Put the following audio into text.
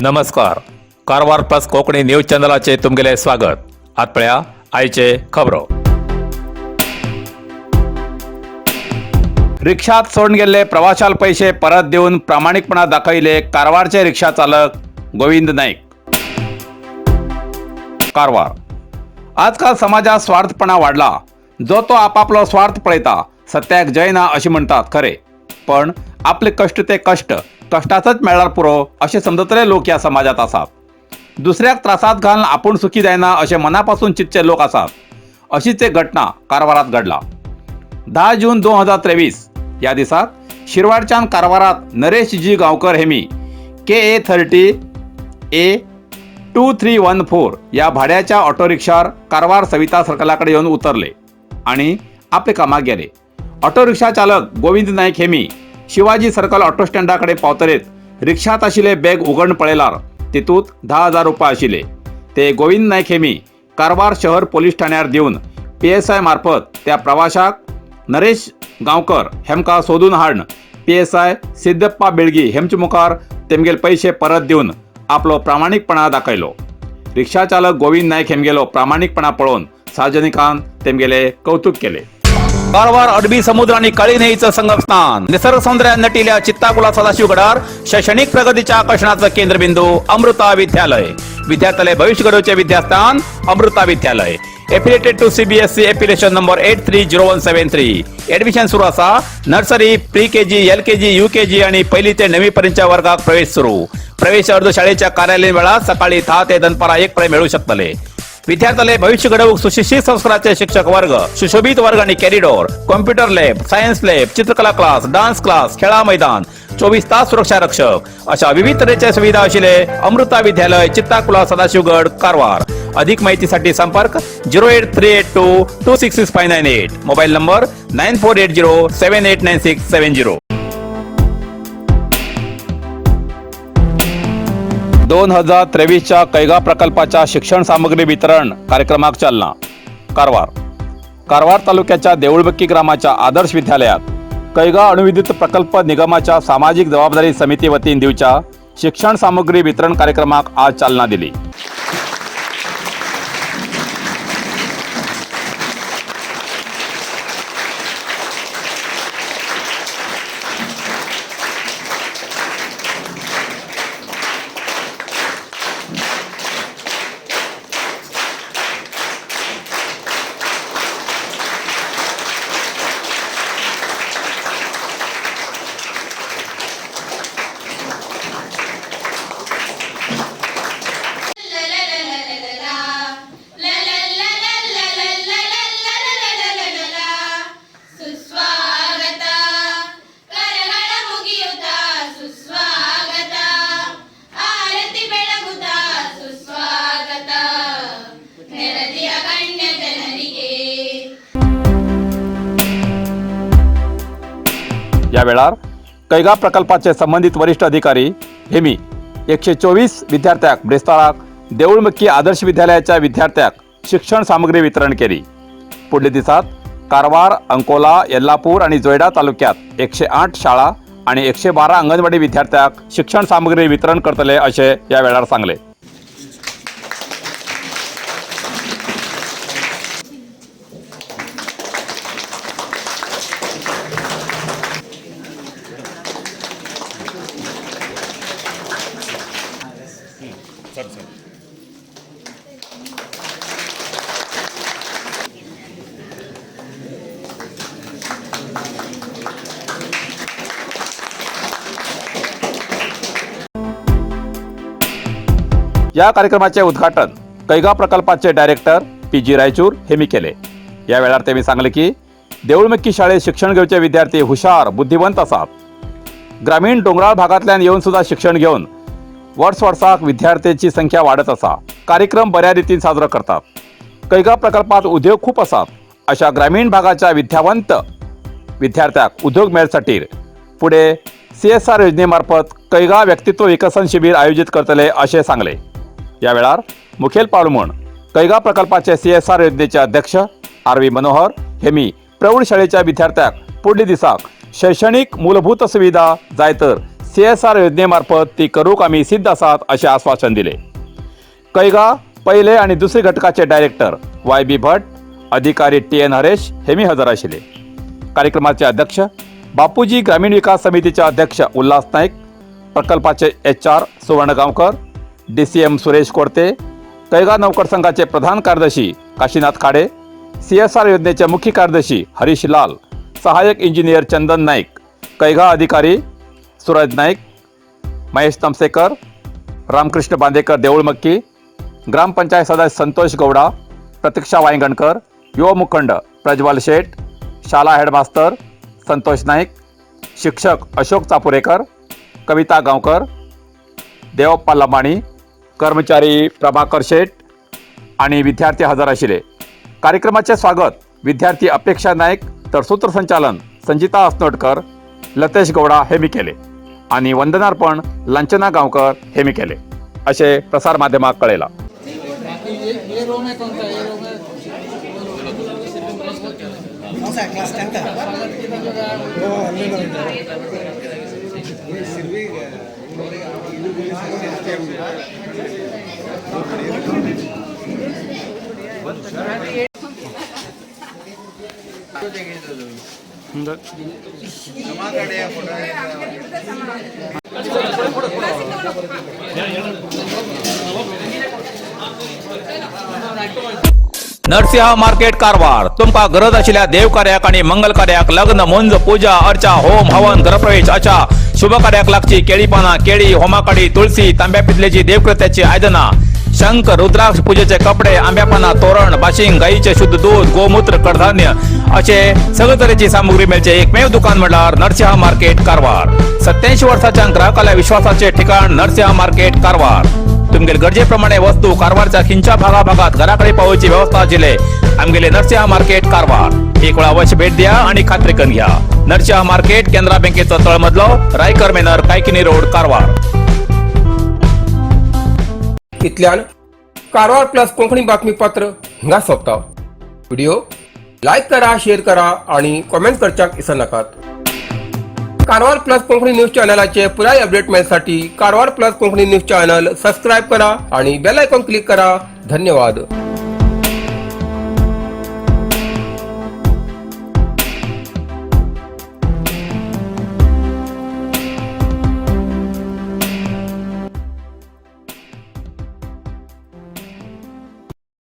नमस्कार, Karwar plus Konkani news चॅनलाचे तुमगेले स्वागत. आत पळया आयचे खबरो. रिक्षात सोडून गेल्ले प्रवाशाल पैसे परत देऊन प्रामाणिकपणा दाखयले कारवारचे रिक्षा चालक गोविंद नाईक. कारवार. आजकाल समाजात स्वार्थपणा वाढला. जो तो आपापलो स्वार्थ पळयता. सत्याक जय ना अशें म्हणटात खरे, पण आपले कश्ट ते कश्ट कश्टाचोच मेळ्ळ्यार पुरो अशें समजतले लोक ह्या समाजात आसात. दुसऱ्याक त्रासात घालून आपूण सुखी जायना अशें मनापासून चिंतचे लोक आसात. अशीच एक घटना कारवारात घडला. 10 जून 2023 ह्या दिसाक शिरवाडच्यान कारवारात नरेश जी गांवकर हेमी KA 30 A 2314 ह्या भाड्याच्या ऑटो रिक्षार कारवार सविता सर्कला कडेन येवन उतरले आनी आपल्या कामाक गेले. ऑटो रिक्षा चालक गोविंद नायक हेमी शिवाजी सर्कल ऑटो स्टँडा कडेन पावतरेच रिक्षात आशिल्ले बॅग उगडून पळयल्यार तितूंत 10,000 रुपया आशिल्ले. ते गोविंद नायक हेमी कारवार शहर पोलीस ठाण्यार दिवन पीएसआय मार्फत त्या प्रवाशाक नरेश गांवकर हेमकां सोदून हाडून पीएसआय सिद्धप्पा बेळगी हेमचे मुखार तेमगेले पयशे परत दिवन आपलो प्रामाणीकपणा दाखयलो. रिक्षा चालक गोविंद नायक हेमगेलो प्रामाणीकपणा पळोवन सार्वजनिकान तेमगेले कौतुक केले. कारवार अरबी समुद्र आणि काळी न्हंयेचं संगमस्थान, निसर्ग सौंदर्यात नटिल्या चित्ताकुला सदाशिवगडार शैक्षणिक प्रगतीच्या आकर्षणाचं केंद्रबिंदू अमृता विद्यालय. विद्यार्थ्याले भविष्य घडवचे विद्यास्थान अमृता विद्यालय. Affiliated to CBSE, affiliation number 830173. Admission सुरू असा. Nursery, pre KG, LKG, UKG आणि पहिली ते नववी पर्यंतच्या वर्गात प्रवेश सुरू. प्रवेश अर्ज शाळेच्या कार्यालयीन वेळात सकाळी 10 ते दनपारा 1 पर्यंत मिळू शकतले. विद्यार्थ्याले भविष्य घडवूक सुशिक्षित संस्काराचे शिक्षक वर्ग, सुशोभित वर्ग आणि corridor, computer lab, science lab, चित्रकला क्लास, डान्स क्लास, खेळा मैदान, 24 तास सुरक्षा रक्षक अशा विविध तऱ्हेच्या सुविधा असलेले अमृता विद्यालय, चित्ताकुला, सदाशिवगड, कारवार. अधिक माहितीसाठी संपर्क 08382266598, mobile number 9480789670. 2023च्या कैगा प्रकल्पाच्या शिक्षण सामग्री वितरण कार्यक्रमाक चालना. कारवार. कारवार तालुक्याच्या देऊळबक्की ग्रामाच्या आदर्श विद्यालयात कैगा अणुविद्युत प्रकल्प निगमाच्या सामाजिक जबाबदारी समिती वतीन दिवच्या शिक्षण सामग्री वितरण कार्यक्रमाक आज चालना दिली. ಸುಸ್ವಾಗತ, ಕರಗಳ ಮುಗಿಯುತ್ತ ಸುಸ್ವಾಗತ, ಆರತಿ ಬೆಳಗುತ್ತ ಸುಸ್ವಾಗತ, ನೆರೆದಿಯ ಗಣ್ಯ ಜನರಿಗೆ. या वेळार कैगा प्रकल्पाचे संबंधित वरिष्ठ अधिकारी हेमी 124 विद्यार्थ्याक ब्रेस्ताराक देऊळमक्की आदर्श विद्यालयाच्या विद्यार्थ्याक शिक्षण सामग्री वितरण केली. पुढले दिसात कारवार, अंकोला, येल्लापूर आणि जोयडा तालुक्यात 108 शाळा आणि 112 अंगणवाडी विद्यार्थ्याक शिक्षण सामग्री वितरण करतले असे या वेळार सांगले. या कार्यक्रमाचे उद्घाटन कैगा प्रकल्पाचे director P G Raichur Hemy केले. या वेळार तेमी सांगले की देऊळमक्की शाळेत शिक्षण घेवचे विद्यार्थी हुशार, बुद्धिवंत आसात. ग्रामीण डोंगराळ भागांतल्यान येवन सुद्धा शिक्षण घेवन वर्स वर्साक विद्यार्थ्यांची संख्या वाडत आसा. कार्यक्रम बऱ्या रितीन साजरो करतात. कैगा प्रकल्पात उद्योग खूप आसात. अशा ग्रामीण भागाच्या विद्यावंत विद्यार्थ्याक उद्योग मेळसाठी पुढे सीएसआर योजनेमार्फत कैगा व्यक्तित्व विकसन शिबिर आयोजित करतले अशें सांगले. या वेळार मुखेल पावल म्हूण कैगा प्रकल्पाचे सीएसआर योजनेचे अध्यक्ष आर व्ही मनोहर हेमी प्रौढ शाळेच्या विद्यार्थ्याक पुढल्या दिसाक शैक्षणिक मूलभूत सुविधा जाय तर सीएसआर योजने मार्फत ती करूंक आमी सिद्ध आसात अशें आस्वासन दिलें. कैगा पयले आनी दुसरे घटकाचे डायरेक्टर वाय बी भट, अधिकारी टी एन हरेश हेमी हजर आशिल्ले. कार्यक्रमाचे अध्यक्ष बापूजी ग्रामीण विकास समितीचे अध्यक्ष उल्हास नाईक, प्रकल्पाचे एच आर सुवर्ण गांवकर, डीसीएम सुरेश कोरते, कैगा नौकर संघाचे प्रधान कार्यदर्शी काशीनाथ खाडे, सीएसआर योजनेचे मुख्य कार्यदर्शी हरीश लाल, सहाय्यक इंजिनियर चंदन नाईक, कैगा अधिकारी सूरज नाईक, महेश तमसेकर, रामकृष्ण बांदेकर देऊळमक्की, ग्रामपंचायत सदस्य संतोष गौडा, प्रतीक्षा वायंगणकर, युवा मुखंड प्रज्वल शेठ, शाळा हेडमास्तर संतोष नाईक, शिक्षक अशोक चापुरेकर, कविता गावकर, देवप्पा लमाणी, कर्मचारी प्रभाकर शेठ आणि विद्यार्थी हजर आशिल्ले. कार्यक्रमाचे स्वागत विद्यार्थी अपेक्षा नाईक तर सूत्रसंचालन संजिता असनोटकर, लतेश गौडा हे मी केले आणि वंदनार्पण लंचना गावकर हे मी केले असे प्रसार माध्यमाक कळयला. ये रूम है, कौन सा ये रूम है? कौन सा क्लास 10 का? हो, अल्ले. नरसिंह मार्केट कारवार. तुमकां गरज आशिल्ल्या देव कार्याक आणि मंगल कार्याक, लग्न, मुंज, पूजा अर्चा, होम हवन, गृहप्रवेश अशा शुभ कार्याक लागची केळी पानां, केळी, होमाकाडी, तुळसी, तांब्या पितलेची देवकृत्याची आयदनां, शंख, रुद्राक्ष, पूजेचे कपडे, आंब्या पानां, तोरण, बाशिंग, गाईचे शुद्ध दूध, गोमूत्र, कडधान्य असे सगळे तरेची सामुग्री मेळचे एकमेव दुकान म्हणल्यार नरसिंह मार्केट कारवार. 87 वर्साच्या ग्राहकाला विश्वासाचे ठिकाण नरसिंह मार्केट कारवार. तुमगेले गरजेप्रमाणे वस्तू कारवारच्या खिंच्या भागाभागात घराकडे पावोवची व्यवस्था आशिल्ले आमगेले नरसिंह मार्केट कारवार. एक वेळा अवश्य भेट द्या आणि खात्री करून घ्या. नरसिंह मार्केट, केनरा बँकेचो तळमजलो, रायकर मेनर, कायकिनी रोड, कारवार. इतल्यान कारवार प्लस कोंकणी बातमीपत्र हांगा सोंपता. व्हिडिओ लायक करा, शेअर करा आणि कॉमेंट करच्याक विसरनाकात. कारवार प्लस कोंकणी न्यूज चॅनलाचे पुराय अपडेट मेळसाठी Karwar plus Konkani news channel subscribe करा आणि बेल आयकॉन क्लिक करा. धन्यवाद.